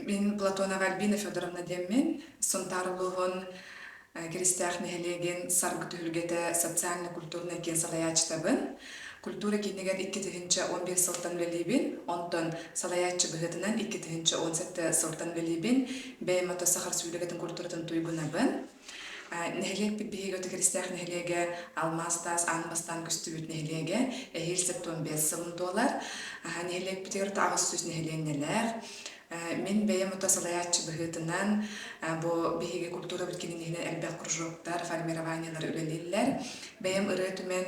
Мин Платонова Альбина Федоровна диэммин, Сунтаар улууһун Киристээх нэһилиэгин Саргы түһүлгэтэ социально-культурнай киин салайааччытабын. Культура киинигэр 2011 сылтан үлэлиибин, онтон салайааччы быһыытынан 2017 сылтан үлэлиибин. Бэйэм ото Саха Республикатын культуратын туйгунабын. Нэһилиэкпит биһиги ото Киристээх нэһилиэгэ алмаас таас аан бастаан көстүбүт нэһилиэгэ эһиил 75 сылын туолар. Нэһилиэкпитигэр 800 нэһилиэнньэлээх. Мин бэйэм ото салайааччы быһыытынан бу биһиги культурабыт киинин иһинэн элбэх кружоктар, формированиелар үлэлииллэр. Бэйэм ырыа түмэн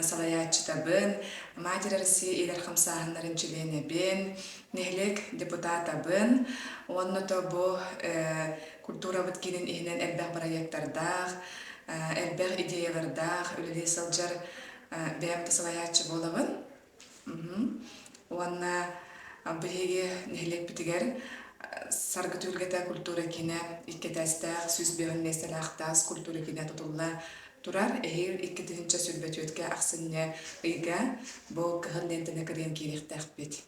салайааччытабын, Матери России илэр хамсааһыннарын чилиэнэбин, нэһилиэк депутатабын уонна то бу культурабыт киинин иһинэн элбэх бырайыактардаах, элбэх идеялардаах үлэлии сылдьар бэйэм да салайааччы буолабын. Уонна биһиги нэһилиэкпитигэр Саргы түһүлгэтэ культура киинэ икки этээстээх, 105 миэстэлээх таас культура киинэ тутулла турар. Эһиил 2024 ахсынньы ыйга бу кыһыл лиэнтэни кырыйан киириэхтээхпит.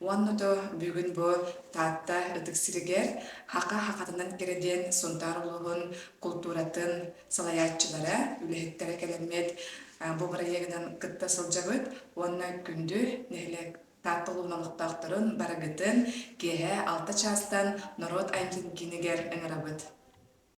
Уонна то бүгүн бу Таатта ытык сиригэр Хака хахатынан кэрэ диэн Сунтаар улууһун култууратын салайааччылара, үлэһиттэрэ кэлэммит бу бырайыагынан кытта сылдьабыт уонна күндү нэһилиэк Таатта улууһун олохтоохторун барыгытын киэһэ 6 чаастан норуот айымньытын киинигэр ыҥырабыт.